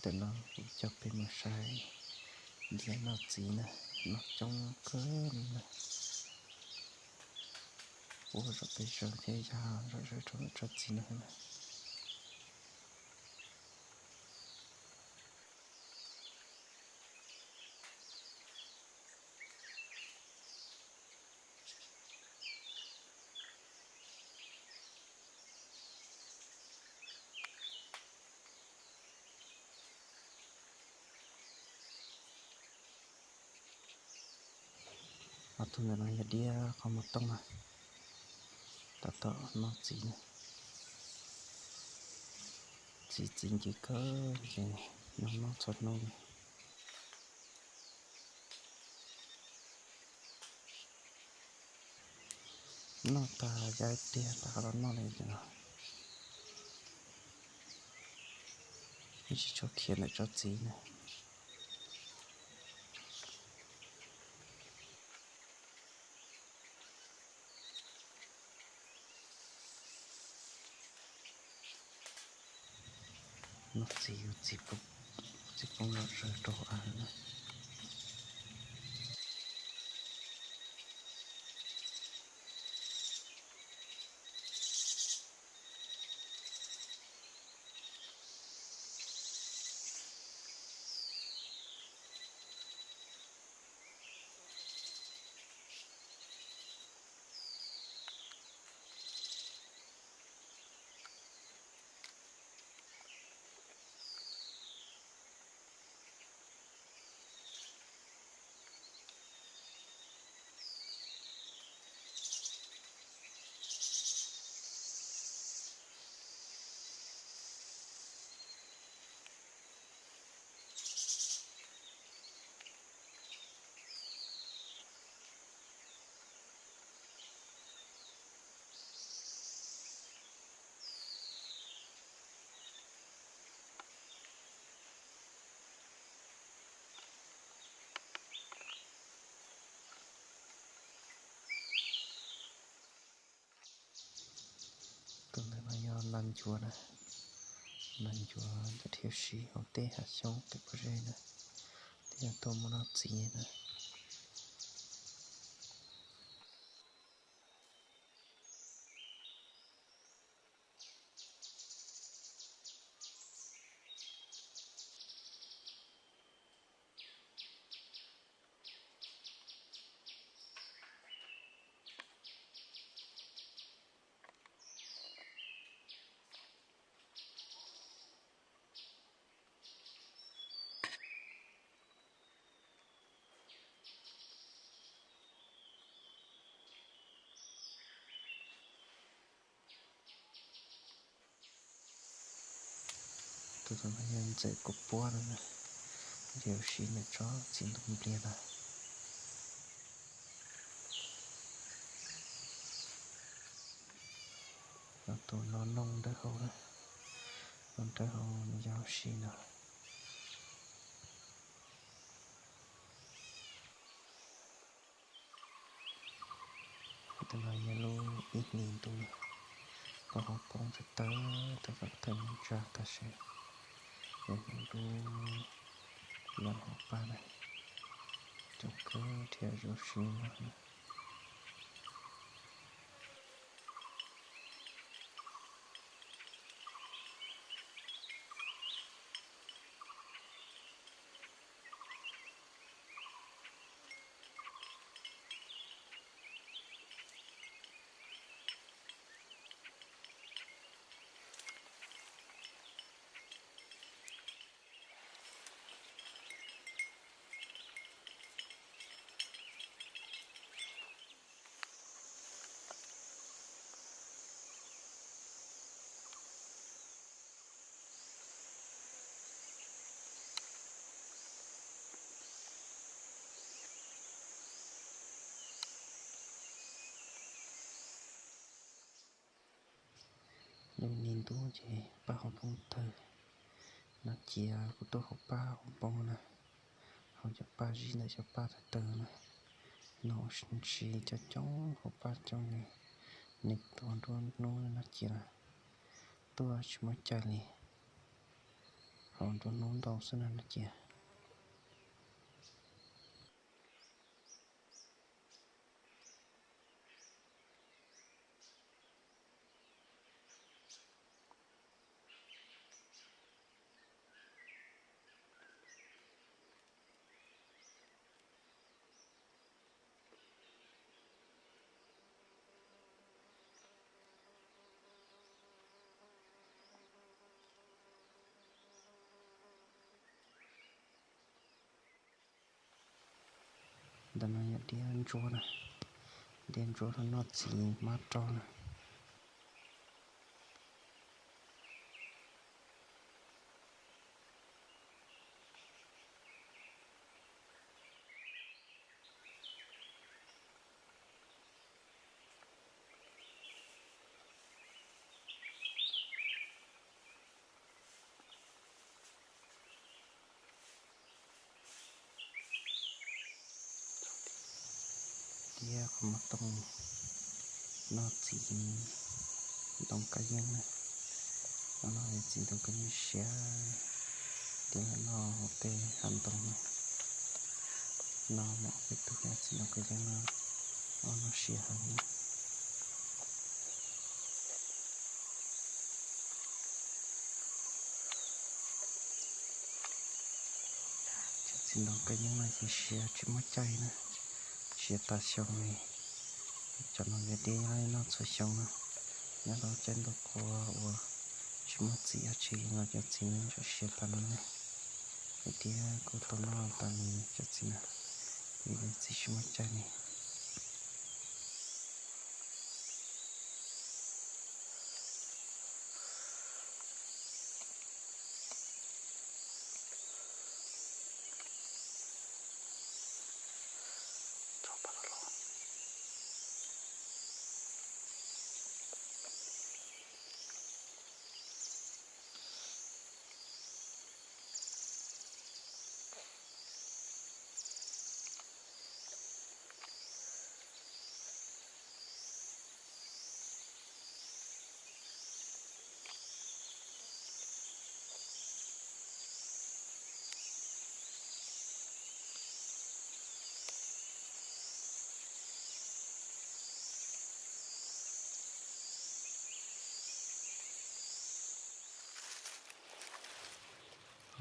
Tam no kuv coj peb mus saib ntiag noj txiv na, noj coob kawg li na. Ua zom peb zaws thiab yog zom zaws rau ntawm tsob txiv no na. Ob tug ntawm no yog diab qhov muag tooj na, tab tom noj txiv na. Txiv txiv ncw kawg ces noj noj txhua hnub li. Noj tag ya tiag tag qhov los noj li no. Tsis tshua khiav ntawm tsob txiv na. Noj txiv, txiv poob zom zaws rau hauv av na. Tus ntawm no yog nas ncuav na, nas ncuav cov dhia siv hauv tej hav xyoob tej pob zeb na, thiaj tuaj mus noj txiv na. Tus no yog ntxawm kua puab no na, dhia ua si ntawm tsob txiv ntuj npliag na. Tus no noog dawb hau na, noog dawb hau nws yog ua si no. Tus no yog lub ib hlis ntuj, paj hauv poob tawv tawv, tawv kom tawv ntsa tag seb, yog hnub lub loj hauv paj na, coob kawg thiab zoo siab no na. Lub hli ntuj ces paj hauv poob tawg, no cia kuv tuaj hauv paj hauv poob na, hauv cov paj zib ntawm cov paj tawg tawg na, no ua si coob coob hauv paj coob li, nws tuaj nruab hnub no cia tuaj tsis muaj caij li. Los nruab hnub ntau xwb na no ces. Ntawm no yog diab ntsuab na, diab ntsuab noj txiv mab roj na. Diab qhov muag tooj noj txiv ntoo kab yeeb na. No noj txiv ntoo kab yeeb siav, diab noj tej hav ntoo na. No muaj ob peb tug txiv ntoo kab yeeb no, noj siav heev. Cov txiv ntoo kab yeeb no ces siav tsis muaj caij na, siav tas xyoo li. Cov no yog diab noj txhua xyoo na, nyob rau caij ntuj qhua uas tsis muaj txiv dab tsi no cov txiv no yeej siav tas li na. Diab kuj tau noj tas li cov txiv na, vim txiv tsis muaj caij li.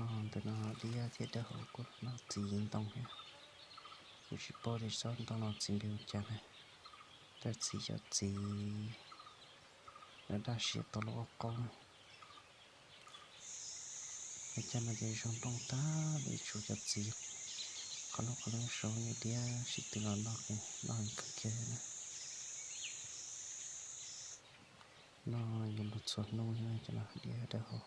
Ntawm no diab thiab dawb huv kuj noj txiv ntoo thiab. Kuv tsis paub tias tsob ntoo no txiv npe hu cas na. Tab sis cov txiv daj daj siav tau lub ua qaub na. Lawv cov no ces zoo nplooj tag li, tshuav cov txiv qhov lub qhov lub saud, diab sib tw los noj, noj kawg kiag na. Noj yuav luag txhua hnub thiab cov no, diab dawb huv.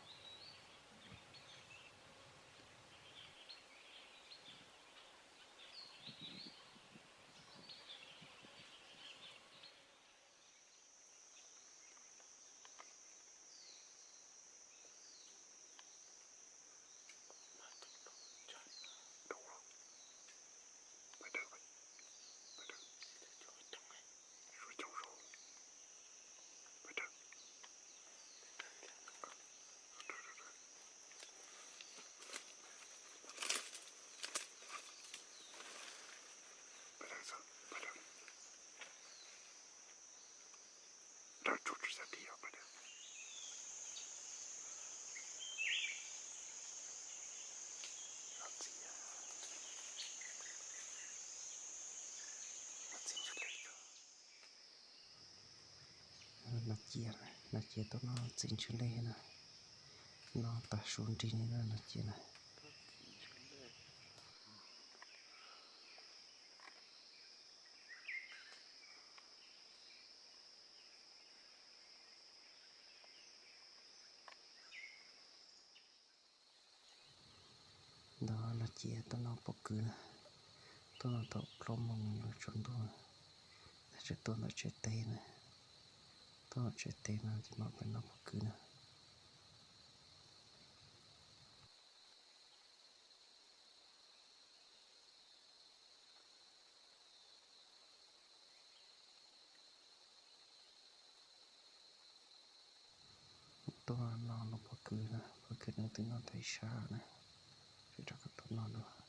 Nas cias, nas cias tuaj noj txiv ntshw lej na, noj tag su nrig li na nas cias na. Ntawd nas cias tuaj noj pob kws na, tuaj noj thaum plaub moos yuav tsaus ntuj, tab sis tuaj ntawm tsev teb na, tuaj ntawm tsev teb no ces mam pem noj pob kws na. Tuaj noj lub pob kws na, pob kws nws twb noj tag ib sab na. Peb rov qab tuaj noj dua.